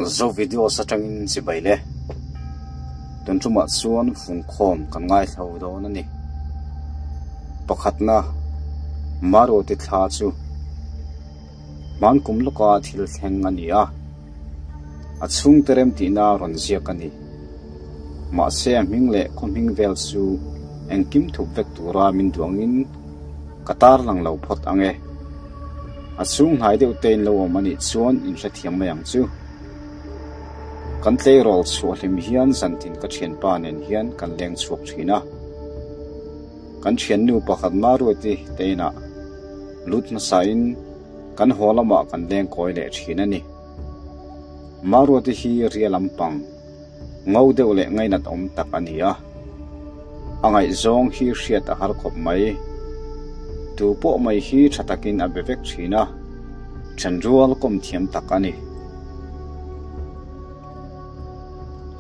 Zo videos atangin chibai le. Tun tumah chuan fungkhawm kan ngaithlo dawn a ni. Pakhatna, Maruati thla chu hmankum lawka thil thleng a ni a, a chhungte remtihna rawn ziak a ni. Mahse a hming leh khaw hming vel chu engkim thup vek tura min duh angin ka tarlang lo phawt ang e. A chhung hnai deuh te in lo awm a nih chuan in hrethiam mai ang chu. Kan tleirawl chhuah hlim hian zantin ka thianpa nen hian kan leng chhuak thin a. Kan thiannu pakhat Maruati te inah lut hmasain kan haw lamah kan leng kawi leh thin a ni. Maruati hi ria lampang ngo deuh leh ngainat awm tak a ni a, a ngaihzawng hi hriat a har khawp mai. Tu pawh mai hi tha takin a be vek thin a, thenrual kawm thiam tak a ni.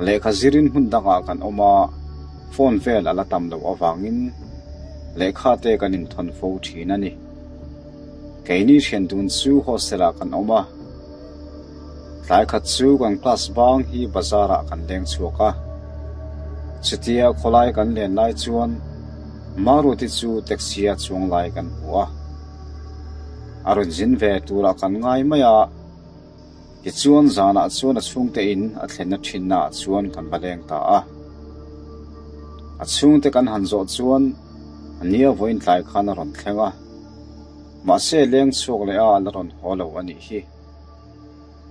Lehkha zirin hmun dangah kan awm a, phone vel a la tam loh avangin lehkha te kan inthawn fo thin a ni. Keini thian dun chu hostel ah kan awm a. Tlai khat chu kan class bang hi bazar ah kan leng chhuak a. Chutia khawlai kan len lai chuan Maruti chu taxi a chuang lai kan hmu a. A rawn zin ve turah kan ngai mai a. Tichuan zanah chuan a chhungte in a thlenna thinna ah chuan kan va leng ta a. A chhungte kan han zawh chuan a nia vawiin tlai khan a rawn thleng a. Mahse leng chhuak leh a la rawn haw lo a nih hi.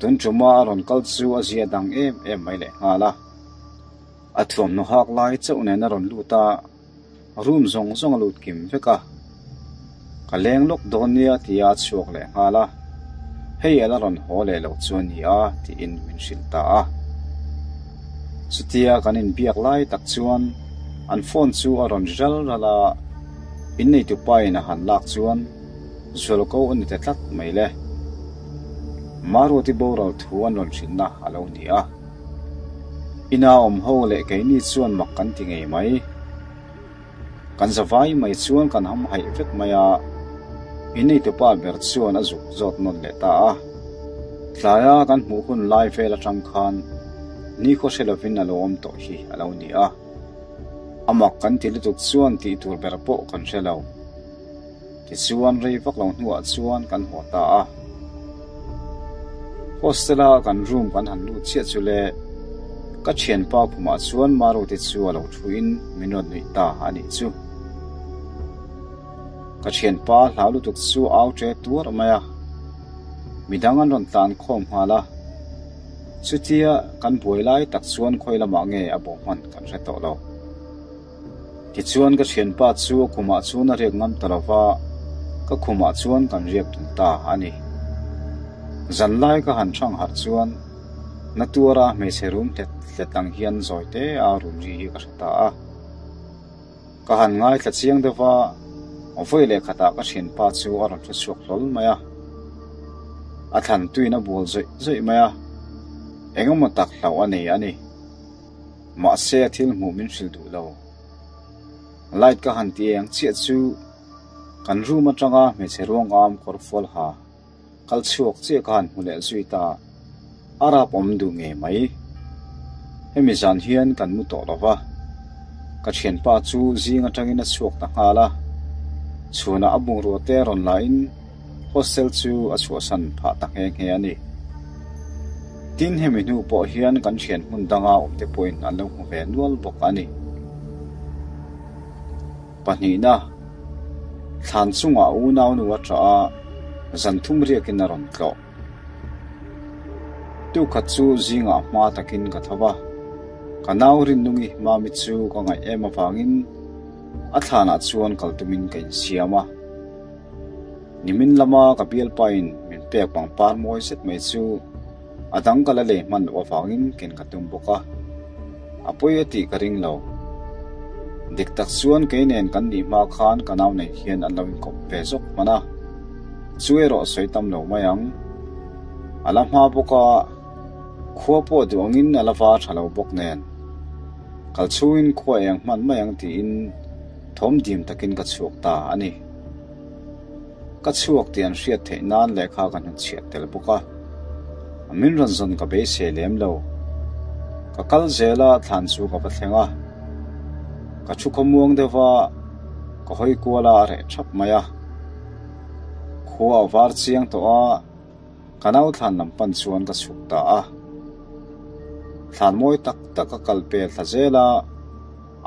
Tun tuma a rawn kal chu a zia dang em em mai leh nghal a. A thuamhnaw hak lai chauh nen a rawn lut a, room zawng zawng a lut kim vek a. Ka leng lawk dawn nia tia a chhuak leh nghal a, hei a la rawn haw leh loh chu a ni a tiin min hrilh ta a. Chutia kan inbiak lai tak chuan an phone chu a rawn ri ral ral a, inneitu pain a han lak chuan zualko a ni ta tlat mai le. Maruati boral thu an rawn hrilhna a lo ni a. Ina awm ho leh keini chuan mak kan ti ngei mai. Kan zavai mai chuan kan ham haih vek mai a, inneitu pa ber chuan a zuk zawt nawn leh ta a. Tlaia kan hmuh hun lai vel atang khan nikhaw hre lovin a lo awm tawh hi a lo ni a. A mak kan ti lutuk chuan tih tur ber pawh kan hre lo. Tichuan rei vak lo hnuah chuan kan haw ta a. Hostel-a kan room kan han lut chiah chu le, ka thianpa khumah chuan Maruti chu a lo thuin min rawn nuih ta a nih chu. Ka thianpa hlau lutuk chu au ṭe tuar mai a, midang an rawn tlan khawm nghal a. Chutia kan buai lai tak chuan khawi lamah nge a bawh hman kan hre tawh lo. Tichuan ka thianpa chu a khumah chuan a riak ngam ta lo va, ka khumah chuan kan riak dun ta a ni. Zanlai ka han thang harh chuan na tuara hmeichhe rum hlet hlet ang hian zawi te a rum ri hi ka hre ta a. Ka han ngaithla chiang deuh va, vawi leh khatah ka thianpa chu a rawn hre chhuak hlawl mai a. A thlan tuin a bual zawih zawih mai a, engemaw tak hlauh a nei a ni. Mahse a thil hmuh min hrilh duh lo. Light ka han ti eng chiah chu kan room atanga hmeichhe ruangam kawr fual ha kal chhuak chiah ka han hmu leh zui ta. A rap awm duh ngei mai. Hemi zan hian kan mu tawh lo va. Ka thianpa chu zing atangin a chhuak ta nghal a. Chhunah a bungrua te rawn la in Hostel chu a chhuahsan phah ta nghe nghe a ni. Tin, hemi hnu pawh hian kan thian hmun danga awmte pawhin an lo hmu ve nual bawk a ni. Pahnihna, thlan chungah unaunu a ṭah a, zan thum riakin a rawn tlawh. Tukhat chu zingah hma takin ka tho va, ka nau Rinnungi Mami chu ka ngaih em avangin a thlanah chuan kal tumin ka insiam a. Nimin lama ka bialpain min pek pangpar mawi zet mai chu a dang ka la lei hman loh avangin ken ka tum bawk a, a pawi a tih ka ring lo. Dik tak chuan kei nen kan nih hma khan ka nau nei hian an lo inkawp ve zawk hman a, chu erawh sawi tam lo mai ang. A la hma bawk a, khua pawh duh angin a la va tha lo bawk nen. Kal chhungin khua eng hman mai ang tiin thawm dim takin ka chhuak ta a ni. Ka chhuak tih an hriat theih nan lehkha ka hnutchhiah tel bawk a. Min rawn zawn ka beisei lem lo. Ka kal zel a, thlan chu ka va thleng a. Ka thu khawmuang deuh a, ka hawi kual a, a reh thap mai a. Khua a var chiang tawh a, ka nau thlan lam pan chuan ka chhuk ta a. Thlan mawi tak tak a kal pel thla zel a,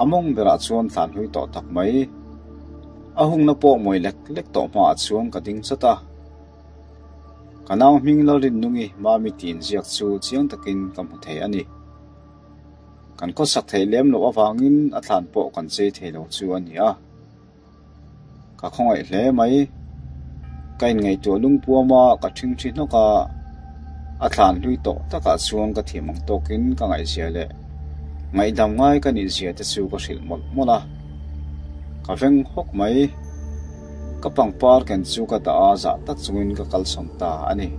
a mawng berah chuan thlan hlui tawh tak mai. A hungna pawh mawi lek lek tawh hmaah chuan ka ding chat a. Ka nau hming Lalrinnungi Mami tih inziak chu chiang takin ka hmu thei a ni. Kan khawsak theih lem loh avangin a thlan pawh kan chei thei lo chu a ni a. Ka khawngaih hle mai. Ka inngaihtuah lungpuam a, ka ṭhingṭhi hnawk a, a thlan hlui tawh takah chuan ka thiam ang tawkin ka ngaihzia leh ngaihdam ngai ka nihzia te chu ka hrilh mawlh mawlh a. Ka veng hawk mai. Ka pangpar ken chu ka dah a, zah tak chungin ka kalsawn ta a ni.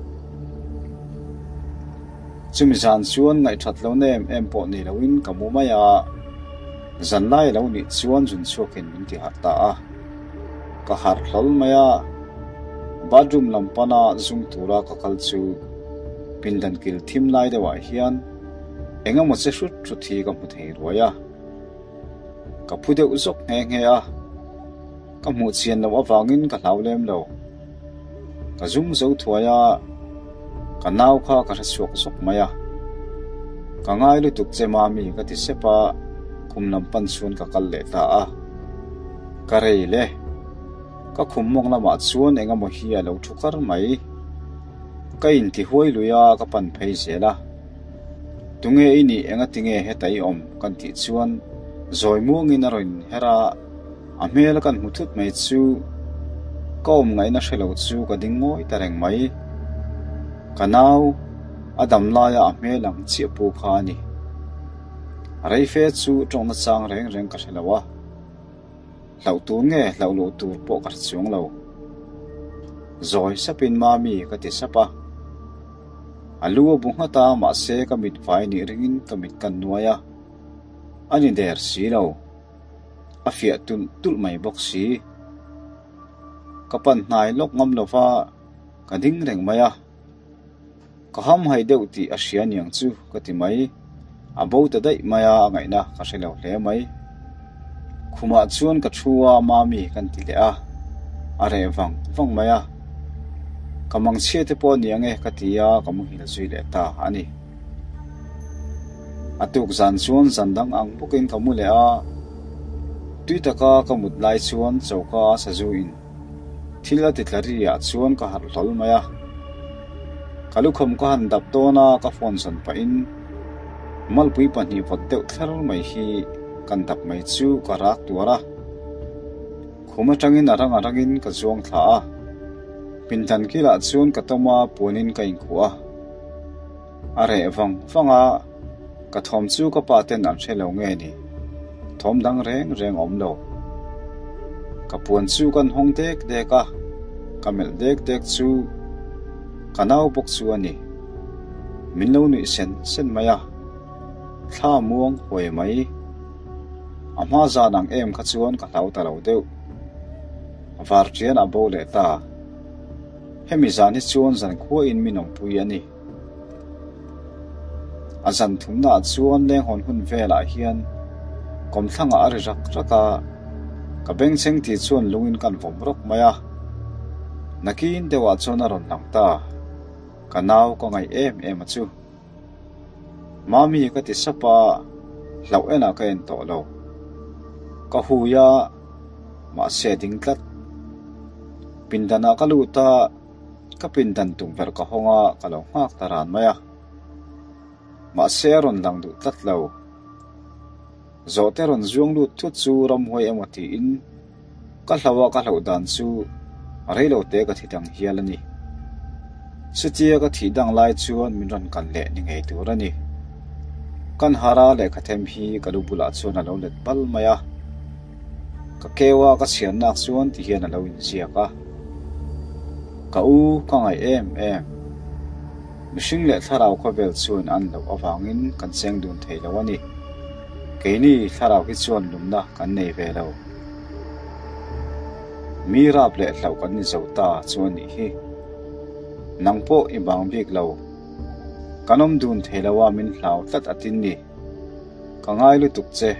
Chumi zan chuan ngaihthat lo nem em pawh ni loin ka mu mai a, zan lai a lo nih chuan zun chhuakin min ti harh ta a. Ka harh hlawl mai a, bathroom lam pana zung tura ka kal chu pindan kil thim lai deuhah hian eng emaw che hrut hrut hi ka hmu thei ruai a. Ka phu deuh zawk nghe nghe a, ka hmuh chian loh avangin ka hlau lem lo. Ka zum zo thuai a, ka nau kha ka hre chhuak zawk mai a. Ka ngai lutuk che mami ka ti sep a, khum lam pan chuan ka kal leh ta a. Ka rei le, ka khum mawng lamah chuan eng emaw hi a lo thu kar mai. Ka inti huai lui a, ka pan phei zel a. Tunge i nih engatinge heta i awm kan tih chuan zawi muangin a rawn inher a, a hmel kan hmu thut mai chu ka awm ngaihna hre lo chu ka ding ngawi ta reng mai. Ka nau a dam laia a hmel ang chiah pu kha a ni. Reife chu tawngna chang reng reng ka hre lo a. Hlauh tur nge hlauh loh tur pawh ka hre chuang lo. Zawi sapin Mami ka ti sap a. A lu a bu nghat a, mahse ka mit vai nih ringin ka mit kan nuai a. A ni der si lo. A fiah tulh tulh mai bawk si. Ka pan hnai lawk ngam lo va, ka ding reng mai a. Ka hamhaih deuh tih a hria niang chu ka ti mai. A bo ta daih mai a, a ngaihna ka hre lo hle mai. Khumah chuan ka thu a, Mami kan ti leh a, a reh vang vang mai a. Ka mangchhia te pawh a ni ang e ka ti a, ka muhil zui leh ta a ni. A tuk zan chuan zan dang ang bawkin ka mu leh a, tui taka ka mut lai chuan choka a sazu in Thil a ti tla ri ah chuan ka harh hlawl mai a. Ka lukham ka han dap dawn a, ka phone zawn pahin malpui pahnih vawt deuh thler mai hi kan dap mai chu ka rak tuar a. Khum atangin a rang a rangin ka zuang thla a. Pindan kilah chuan ka tawm a, puanin ka inkhuh a. A reh vang vang a, ka thawm chu ka pa ten an hre lo nge ni? Thawm dang reng reng a awm lo. Ka puan chu kan hawng dek dek a, ka melh dek dek chu ka nau bawk chu a ni. Min lo nuih sen sen mai a, thla muang huai mai. A hma zan ang em kha chuan ka hlau ta lo deuh. Varṭian a bo leh ta. Hemi zan hi chuan zankhuain min awmpui a ni. A zan thumnaah chuan lenghawn hun velah hian kawmthlangah a ri rak rak a, ka bengchheng tih chuan lungin kan vawm rawk mai a. Nakin deuhah chuan a rawn lang ta, ka nau ka ngaih em em a chu. Mami ka ti sap a, hlauh enah ka en tawh lo. Ka hui a, mahse a ding tlat. Pindanah ka lut a, ka pindan tukverh ka hawng a, ka lo nghak ta ran mai a. Mahse a rawn lang duh tlat lo. Zawhte rawn zuang lut thut chu ramhuai emaw tiin ka hloh a ka hloh dan chu reilo te ka thi dang hial a ni. Chutia ka thih dang lai chuan min rawn kal leh ni ngei tur a ni. Kan hara lehkha them hi ka lu bulah chuan a lo let pal mai a. Ka keu a ka chhiarnak chuan ti hian a lo inziak a. Ka u ka ngaih em em. Mihring leh thlarau khawvel chuan an loh avangin kan cheng dun thei lo a ni. Keini thlarau hi chuan lumna kan nei ve lo. Mi rap leh hlauh kan ni zo ta chu a nih hi. Nang pawh i bang bik lo. Kan awm dun thei lo a min hlau tlat a tin ni. Ka ngai lutuk che.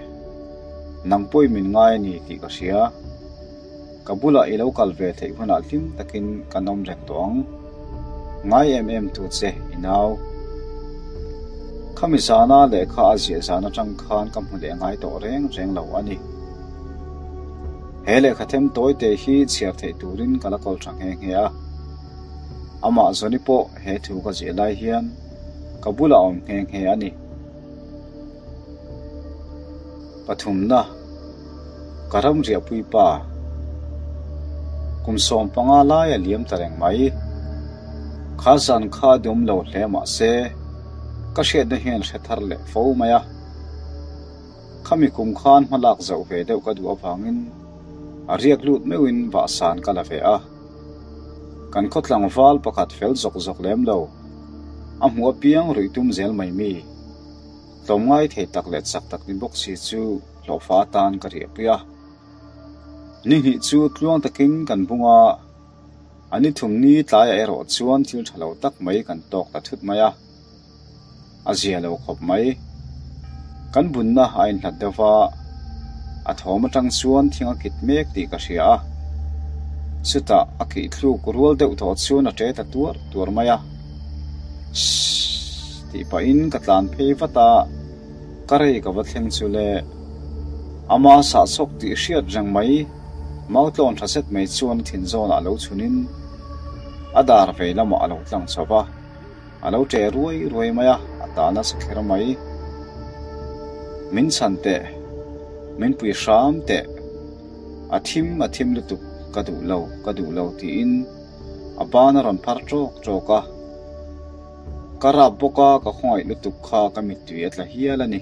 Nang pawhin min ngai a ni tih ka hria. Ka bulah i lo kal ve theih hunah hlim takin kan awm reng tawh ang. Ngai em em tu che i nau. Khami zana lehkha a ziah zan atang khan ka hmu leh ngai tawh reng reng lo a ni. He lehkha them tawi te hi chhiar theih turin ka la kawl tha nghe nghe a. Amah Johnny pawh he thu ka ziah lai hian ka bulah a awm nghe nghe a ni. Pathumna, Ka ram riahpui pa. Kum 15 lai a liam ta reng mai. Kha zan kha a dum lo hle mah se, ka hriatna hian hre thar leh fo mai a. Khami kum khan hma lak zauh ve deuh ka duh avangin a riak lut meuhin vahsan ka la ve a. Kan khaw tlangval pakhat fel zawk zawk lem lo, a hmuh apiang ruih tum zel mai mi. Tlawmngai thei tak leh chak tak ni bawk si chu hlawhfa atan ka riahpui a. Ni hnih chu tluang takin kan bung a, a ni thum ni tlaiah erawh chuan thil tha lo tak mai kan tawk ta thut mai a. A zia lo khawp mai. Kan bunna a inhlat deuh va, a thawm atang chuan thing a kit mek tih ka hria a. Chutah a kih thluk rual deuh tawh chuan a ṭe ta tuar tuar mai a. Shhh tih pahin ka tlan phei vat a, ka rei ka va thleng chu le. Ama sahchawk tih hriat reng mai, mautlawn tha zet mai chuan a thin zawnah lo chhunin a dar vei lamah a lo tlang chho va, a lo ṭe ruai ruai mai a, a ta nasa kher mai. Min chhan teh, min pui hram teh, a thim a thim lutuk, ka duh lo, ka duh lo tiin, A ban a rawn phar ṭawk ṭawk a, ka rap bawk a, ka khawngaih lutuk kha ka mittui a tla hial a ni.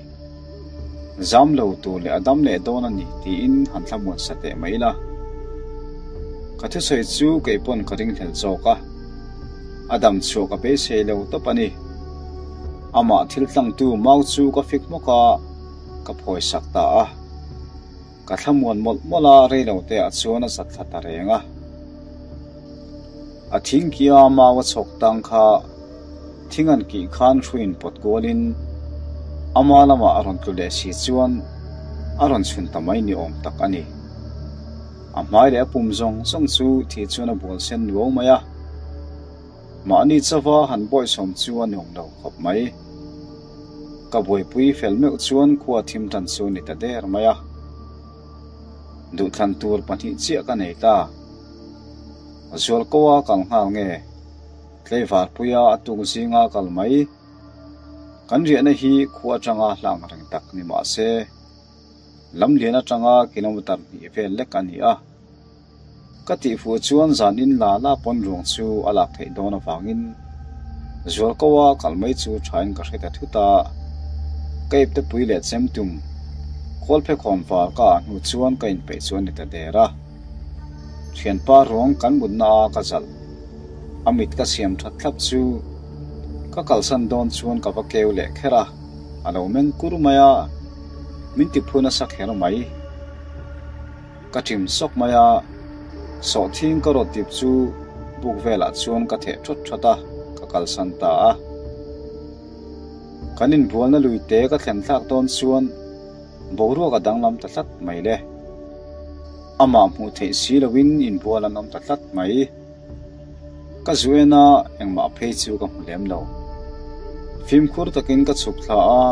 Zam lo tur leh a dam leh dawn a ni tiin han thlamuan sa teh mai la. Ka thusawi chu kei pawn ka ringhlel zawk a, a dam chhuah ka beisei lo tawp a ni. Amah thil tlangtu mau chu ka fik hmawk a, ka phawisak ta a. Ka thlamuan mawlh mawlh a, reilote ah chuan a zat thla ta reng a. A thing kia mau a chhawk tang kha thing an kih khan hruiin pawt kualin ama lamah a rawn tlu leh si chuan a rawn chhun ta mai ni awm tak a ni. A hmai leh a pum zawng zawng chu thih chuan a bual sen nuau mai a. Mahni chauha han bawihsawm chu a nuam lo khawp mai. Ka buaipui fel meuh chuan khua thim tan chu a ni ta der mai a. Duhthlan tur pahnih chiah ka nei ta. Zualkoa kal nghal nge? Tleivarpuia a tuk zinga kal mai. Kan riahna hi khua atanga hlang reng tak ni mah se, lamlian atanga kilometer hnih vel lek a ni a. Ka tihfuh chuan zan in la la pawn ruang chu a lak theih dawn avangin Zualkoa kal mai chu thain ka hre ta thut a, ka ipte pui leh chem tum Kawlphe khawn var ka ah hnu chuan ka inpeih chu a ni ta der a. Thianpa ruang kan mutna a ka zalh a mit ka siam that thlap chu ka kalsan dawn chuan ka va keu leh kher a, a lo meng kur mai a, min tiphu nasa kher mai. Ka ṭim sawk mai a, sawhthing ka rawt dip chu buk velah chuan ka theh ṭhawt ṭhawt a, ka kalsan ta a. Kan inbualna lui te ka thlen thlak dawn chuan boruak a danglam ta tlat mai le. Amah hmuh theih si loin inbual an awm ta tlat mai. Ka zu en a, engmah phei chu ka hmu lem lo. Fimkhur takin ka chhuk thla a,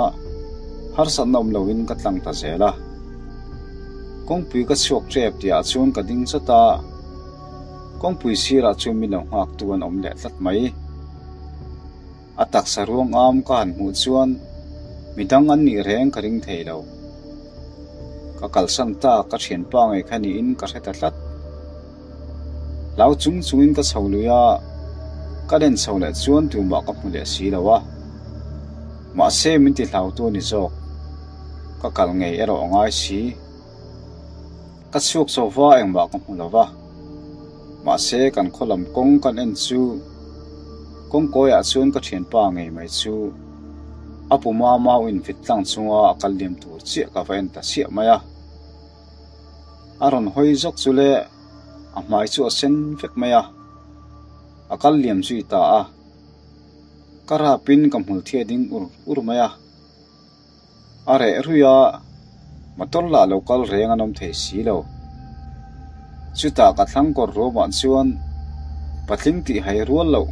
harsatna awm loin ka tlang ta zel a. Kawngpui ka chhuak tep tihah chuan ka ding chawt a, kawngpui sirah chuan min lo nghaktu an awm leh tlat mai. A taksa ruang am ka han hmuh chuan midang an nih reng ka ring thei lo. Ka kalsan tak ka thianpa ngei kha niin ka hre ta tlat. Hlau chung chungin ka chho lui a, ka len chho leh chuan tumah ka hmu leh si lo a. Mahse min ti hlautu a ni zawk. Ka kal ngei erawh a ngai si. Ka chhuak chho va engmah ka hmu lo va. Mahse kan khaw lam kawng kan en chu kawngkawiah chuan ka thianpa ngei mai chu a puma mau invit tlang chunga a kal liam tur chiah ka va en ta chiah mai a. A rawn hawi zawk chu le a hmai chu a sen vek mai a, a kal liam zui ta a. Ka rapin ka hmul thi a ding ur ur mai a. A reh ruih a, motor lah lo kal reng an awm thei si lo. Chutah ka thlang kawr ruamah chuan patling tih hai rual loh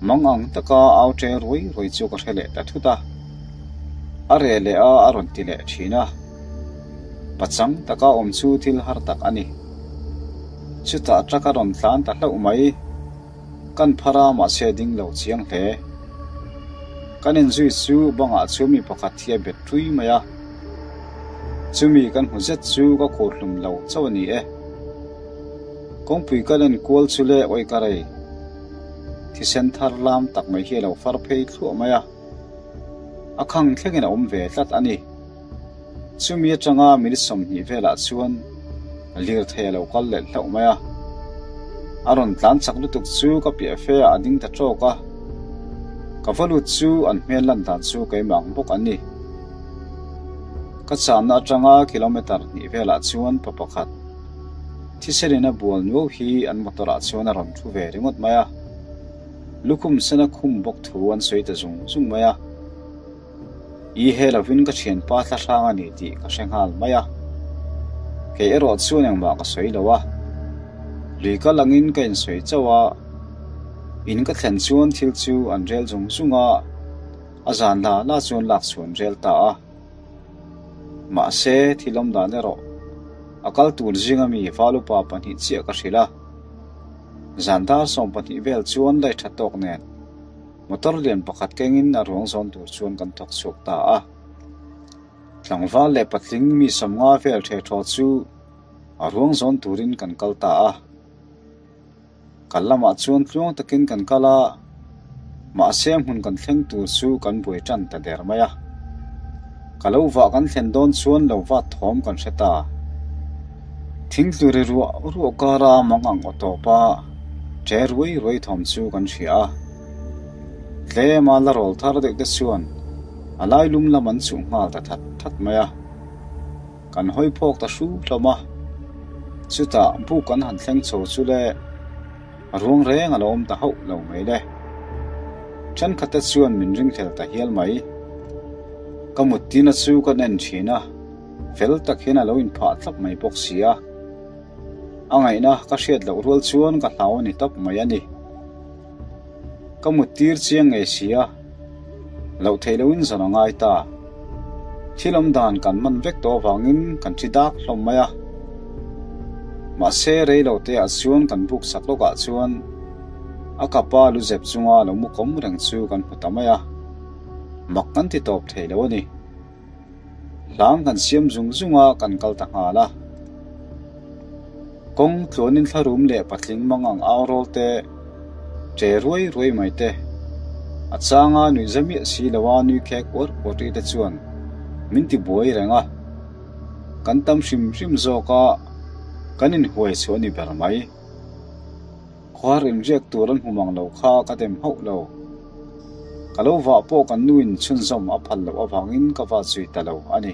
mang ang taka au ṭe ruai ruai chu ka hre leh ta thut a. A reh leh a, a rawn ti leh ṭhin a. Pachang taka awm chu thil har tak a ni. Chutah truck a rawn tlan ta hlauh mai. Kan phar a, mahse a ding lo chiang hle. Kan inzui chu bangah chuan mi pakhat hi a bet ṭui mai a. Chumi kan hmu zet chu ka khur hlum lo chauh a ni e. Kawngpui ka len kual chu le awi ka rei. Thisen thar lam tak mai hi a lo far phei thluah mai a. A khang thlengin a awm ve tlat a ni. Chumi atanga minute 20 velah chuan lirthei a lo kal leh hlauh mai a. A rawn tlan chak lutuk chu ka piah fe ah a ding ta tawk a. Ka va lut chu an hmel lan dan chu keimah ang bawk an ni. Ka channa atanga kilometer hnih velah chuan pa pakhat thisen in a bual nuau hi an motor ah chuan a rawn thu ve ringawt mai a. Lukhum sen a khum bawk thu an sawi ta zung zung mai a. I he lovin ka thianpa thla hrang a ni tih ka hre nghal mai a. Kei erawh chuan engmah ka sawi lo a. Lui kal angin ka insawi chauh a. In ka thlen chuan thil chu an rel zung zung a, a zan la la chuan lak chhuah an rel ta a. Mahse, thil awm dan erawh a kal tur zinga mi Valupa pahnih chiah ka hrilh a. Zan dar 20 vel chuan lei tha tawk nen Motor lian pakhat kengin a ruang zawn tur chuan kan thawk chhuak ta a. Tlangval leh patling mi 50 vel ṭhe ṭhaw chu a ruang zawn turin kan kal ta a. Kal lamah chuan tluang takin kan kal a, mahse hmun kan thleng tur chu kan buai ṭan ta der mai a. Ka lo vah kan thlen dawn chuan lo vat thawm kan hre ta. Thingtlu ri ruah ruah kara mang ang aw tawp a, ṭe ruai ruai thawm chu kan hria a. Tlema la rawl thar deuh te chuan a lai lum lam an chuh nghal ta that that mai a. Kan hawi phawk ta hru hlawm a. Chutah buk kan han thleng chho chu le a ruang reng a lo awm ta hauh lo mai le. Thenkhat te chuan min ringhlel ta hial mai. Ka muttina chu kan en thin a, fel tak hian a lo inphah thlap mai bawk si a. A ngaihna ka hriat loh rual chuan ka hlau a ni tawp mai a ni. Ka mut tir chiang ngei si a, loh theih lohin zan a ngai ta. Thil awm dan kan man vek tawh avangin kan thi dak hlawm mai a. Mahse rei lo te ah chuan kan buk sak lawkah chuan a kapa lu zep chunga lo mu kawm reng chu kan hmu ta mai a. Mak kan ti tawp thei lo a ni. Hlang kan siam zung zung a kan kal ta nghal a. Kawng tluanin thlarum leh patling mang ang au rawl te, ṭe ruai ruai mai te, a changa nuih za miah si lo a nui khek uar uar ri te chuan min ti buai reng a. Kan tam hrim hrim zawk a, kan inhuai chhuah a ni ber mai. Khuar inriak tur an hmu mang lo kha ka dem hauh lo. Ka lo vah pawh kan nuin chhunzawm a phal loh avangin ka va zui ta lo a ni.